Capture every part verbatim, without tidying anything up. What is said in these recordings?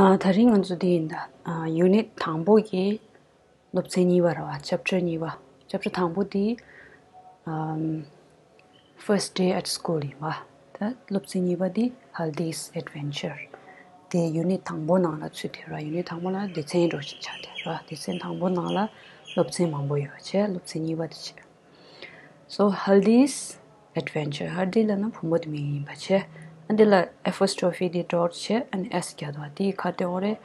ཨ། ད་རིང་ང་ཚོ་འདི་ཡིན་ད། ཨ། ཡུ་ནིཊ་དང་པོ་གི་སློབ་ཚན་གཉིས་པ་རེད་བ། ཅེབ་ཊར་གཉིས་པ། ཅེབ་ཊར་དང་པོ་འདི། ཨམ། First Day at School ཡིན་པ། ད་སློབ་ཚན་གཉིས་པ་འདི་Haldi's Adventure། དེ་ཡུ་ནིཊ་དང་པོ་ནང་ལ་ཚུད་དེ་ར། ཡུ་ནིཊ་དང་པོ་ལ་སྡེ་ཚན་འདྲ་ཞིག་ཆགས་དེ་ར། སྡེ་ཚན་དང་པོ་ནང་ལ་སློབ་ཚན་མང་པོ་ཡོད་བྱས། སློབ་ཚན་གཉིས་པ་དེ་བྱས། So Haldi's Adventure། ཧལ་དི་ལབ་ན་བུ་མོ་དེ་མིང་ཡིན་པ་བྱས། ཨ། འདི་ལ་ཨེ་པོ་སི་ཊོ་ཕི་དེ་ཌོཊ་བྱས། ཨ་ནི་ཨེས་རྒྱག་འདུག་བ། དེའི་ཁ་དེ་འོ་རེད།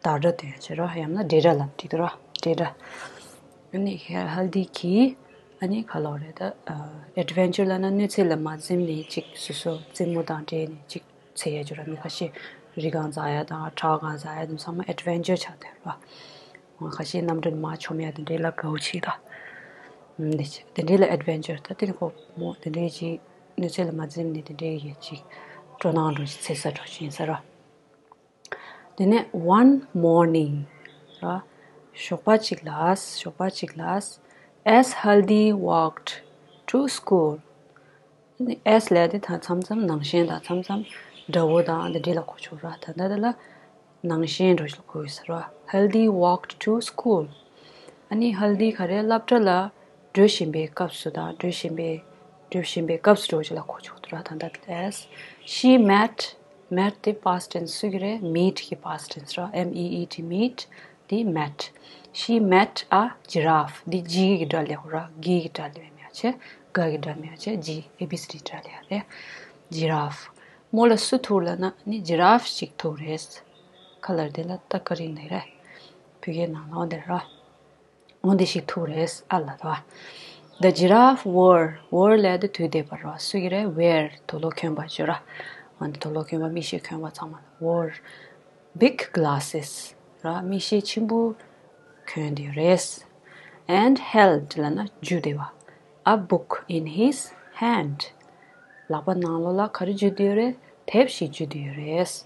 བརྡ་སྒྲ་སྟོན་ཡ་བྱེད་རོགས། ཡང་ན་འབྲེལ་སྒྲ་ལབ་འགྲིག་འདུག་ར། འབྲེལ་སྒྲ། ཨ་ནི་ཧལ་དི་གིས། ཨ་ནི་ག་ལབ་རེད་ད། ཨ། ཨེ་ཌི་ཝེན་ཅར་ལབ་ན་གནོད་འཚེ་ལ་མ་འཛེམས་ནས་ཅིག་སོ་སོ་རྩེད་མོ་དང་འབྲེལ་ནས་ཅིག་འཚོལ་ཡ་བྱེད་རོགས། མི་ཁ་ཤས་རི་སྒང་འཛེག་ཡ་དང་བྲག་སྒང་འཛེག་ཡ་དེ་ཚང་མ་ཨེ་ཌི་ཝེན་ཅར་ཆགས་བསྡད་རོགས། ཁ་ཤས་གནམ་གྲུ་ནང་མར་མཆོང་ཡ་དེ་འདྲའི་ལ་དགའ་བོ་བྱེད་ད། ཨ། དེ་བྱས། དེ་འདྲའི་ལ་ཨེ་ཌི་ཝེན་ཅར། ད་དེ་ནི་ཁོ་མོ་དེ་འདྲའི་ཅིག་གནོད་འཚེ་ལ་མ་འཛེམས་ནས་དེ་འདྲའི་ཡ་ཅིག་སྤྲོ་སྣང་འདྲ་ཅིག་འཚོལ་ས་འདྲ་ཅིག་ཡིན་ས་ར། དེ་ནས་one morning ར། ཞོགས་པ་གཅིག་ལ། ཞོགས་པ་གཅིག་ལ། As Haldi walked to school། ཨ་ནི་ཨེས་ལབ་དེ་ད་མཚམས་མཚམས་ནང་བཞིན་དང་། མཚམས་མཚམས་འདྲ་བོ་དང་། འདི་འདྲ་ལ་གོ་ཆོག་ར། ད་ད་ལྟ་ལ་ནང་བཞིན་འདྲ་ཞིག་ལ་གོ་ཡོད་ས་ར། Haldi walked to school། ཨ་ནི་ཧལ་དི་ག་རེ་སློབ་གྲྭ་ལ་འགྲོ་བཞིན་པའི་སྐབས་སུ་དང་། འགྲོ་བཞིན་པའི། འགྲོ་བཞིན་པའི་སྐབས་སུ་འདྲ་ཞིག་ལ་གོ་ཆོག་འདུག་ར། ད་ལྟ་ལ། As she met། མེཊ་དེ་པ་སི་ཊེན་སི་སུ་གི་རེད། མིཊ་གི་པ་སི་ཊེན་སི་ར། M E E T meet། དེ་མེཊ། She met a giraffe། འདི་ཇི་གི་སྒྲ་ལས་ར། གི་གི་སྒྲ་ལས་མེད་ཡ་བྱས། ག་གི་སྒྲ་མེད་ཡ་བྱས། ཇི། ཨེ་བི་སི་ཌི་སྒྲ་ལས་ཡ་རེད། ཇི་ར་ཧྥ། མོ་ལ་སུ་ཐུག་ལབ་ན་ནི་ཇི་ར་ཧྥ་ཞིག་ཐུག་རེད། ཁ་ལར་དེ་ལ་ད་ཀ་རིང་ནས་རེད། བོད་སྐད་ནང་ལ་འོ་འདི་ར། འོ་འདི་ཞིག་ཐུག་རེད། ཨ་ལ་ད། The giraffe wore། wore ལབ་དེ་དུས་འདས་པ་ར། སུ་གི་རེད། wear། དུག་ལོག་གྱོན་པ་བརྗོད་ར། འོ་འདི་དུག་ལོག་གྱོན་པ། མིག་ཤེལ་གྱོན་པ་ཚང་མ་ལ། wore big glasses ར། མིག་ཤེལ་ཆེན་པོ་གྱོན་དེ་རེད། And held ལབ་ན་འཇུ་བསྡད་པ། A book in his hand། ལག་པ་ནང་ལོགས་ལ་ག་རེ་འཇུ་བསྡད་ཡོད་རེད། དེབ་ཞིག་འཇུ་བསྡད་ཡོད་རེད།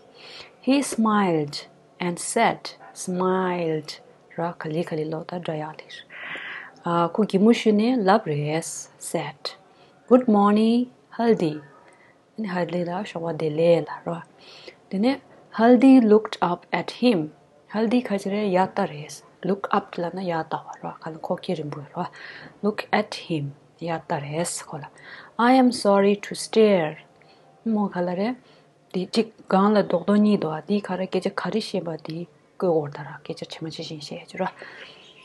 He smiled and said། smiled ར། ག་ལེ་ག་ལེ་ལོག་ད་སྒྲ་ཡག་ལེར། ཨ། ཁོ་གད་མོ་ཤོར་ནས་ལབ་རེད། said། Good morning Haldi། ཨ་ནི་ཧལ་དི་ལ་ཞོགས་པ་བདེ་ལེགས་ལབ་ར། དེ་ནས་Haldi looked up at him། ཧལ་དི་ག་ཅི་རེད། ཡར་ལྟ་རེད། Look up ལབ་ན་ཡར་ལྟ་བ་ར། ག་ལ་ཁོག་སྐེ་རིང་པོ་ར། Look at him། ཡར་ལྟ་རེད་ཁོ་ལ། I am sorry to stare། མོ་ག་ལ་རེད། དེ་གཅིག་སྒང་ལ་རྡོག་རྡོག་གཉིས་འདུག་ཨ། དེའི་ཁ་ར་སྐད་ཆ་ག་རེ་བཤད་པ་དེ་བཀོད་དགོས་རེད་ད་ར། སྐད་ཆ་ཇི་མ་ཇི་བཞིན་བཤད་ཡ་བྱེད་ར།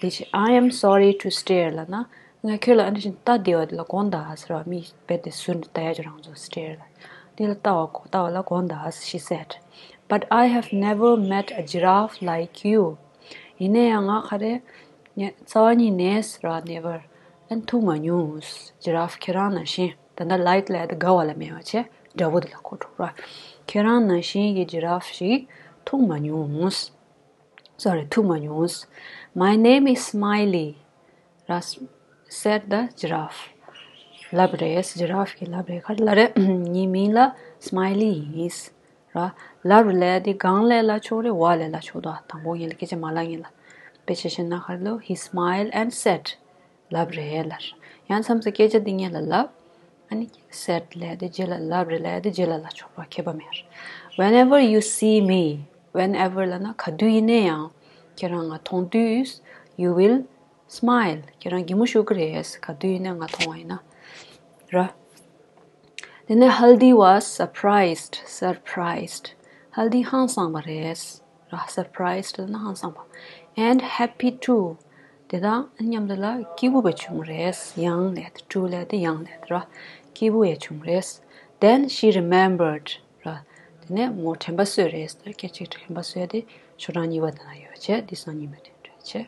དེ་བྱས། I am sorry to stare ལབ་ན། ང་ཁྱོད་ལ་ཨ་འདྲ་བཞིན་ལྟ་བདེ་བ་དེ་ལ་དགོངས་དག་ཟེར་བ། མི་རྦད་དེ་ཟུར་ནས་ལྟ་ཡ་ཅིག་རང་ཚོ་stare ལ། དེ་ལ་ལྟ་བ་གོ་ལྟ་བ་ལ་དགོངས་དག། She said, but I have never met a giraffe like you. ཡིན་ན་ཡང་ང་ག་རེ། ངས་རྩ་བ་ཉིད་ནས་ཟེར་བ་never ཨན་ཐུག་མ་མྱོང་། ཇི་ར་ཧྥ་ཁྱེད་རང་ནང་བཞིན། ད་ལྟ་ལའིཀ་ལབ་དེ་དགའ་བ་ལ་མེད་པ་བྱས། དགྲ་བོ་དེ་ལ་གོ་འགྲོ་ར། ཁྱེད་རང་ནང་བཞིན་གྱི་ཇི་ར་ཧྥ་ཞིག་ཐུག་མ་མྱོང་། སོ་རི། ཐུག་མ་མྱོང་། My name is Smiley ར། said the giraffe. ལབ་རེད། ཇི་ར་ཧྥ་གིས་ལབ་རེད། ག་རེ་ལབ་རེད། ངའི་མིང་ལ་སྨའི་ལི་ཡིན་ར། ལབ་རེད་ལབ་དེ་སྒང་ལ་ལབ་ཆོག་རེད། འོག་ལ་ལབ་ཆོག་འདུག་དང་པོ་ངེད་ལ་སྐད་ཆ་མ་ལབ་སྔོན་ལ། དཔེ་ཆ་བཞག་ན་ག་རེ་ལབ། He smiled and said. ལབ་རེད་ལབ། ཡང་མཚམས་སུ་སྐད་ཆ་འདི་སྔོན་ལ་ལབ། ཨ་ནི་said ལབ་དེ་རྗེས་ལ། ལབ་རེད་ལབ་དེ་རྗེས་ལ་ལབ་ཆོག་པ་ཁྱད་པར་མེད། Whenever you see me, whenever ལབ་ན་ག་དུས་ཡིན་ན་ཡང་། ཁྱེད་རང་ང་མཐོང་དུས། You will smile. ཁྱེད་རང་གད་མོ་ཤོར་གི་རེད། ག་དུས་ཡིན་ན་ང་མཐོང་བ་ཡིན་ན། ར། དེ་ནས་Haldi was surprised. Surprised. ཧལ་དི་ཧང་སངས་པ་རེད། ར། surprised ལབ་ན་ཧང་སངས་པ། And happy too. དེ་དང་མཉམ་དུ་ལ་སྐྱིད་པོ་བྱུང་རེད། ཡང་ལབ་དེ། too ལབ་དེ་ཡང་ལབ་དེ་ར། སྐྱིད་པོ་ཡང་བྱུང་རེད། Then she remembered. ར། དེ་ནས་མོ་དྲན་པ་གསོས་རེད། ད་སྐད་ཅིག་དྲན་པ་གསོས་དེ་ཞོགས་གྲངས་གཉིས་པ་དེ་ན་ཡོད་བྱས། འདི་སང་ཉིན་མོ་དེ་འདྲ་བྱས།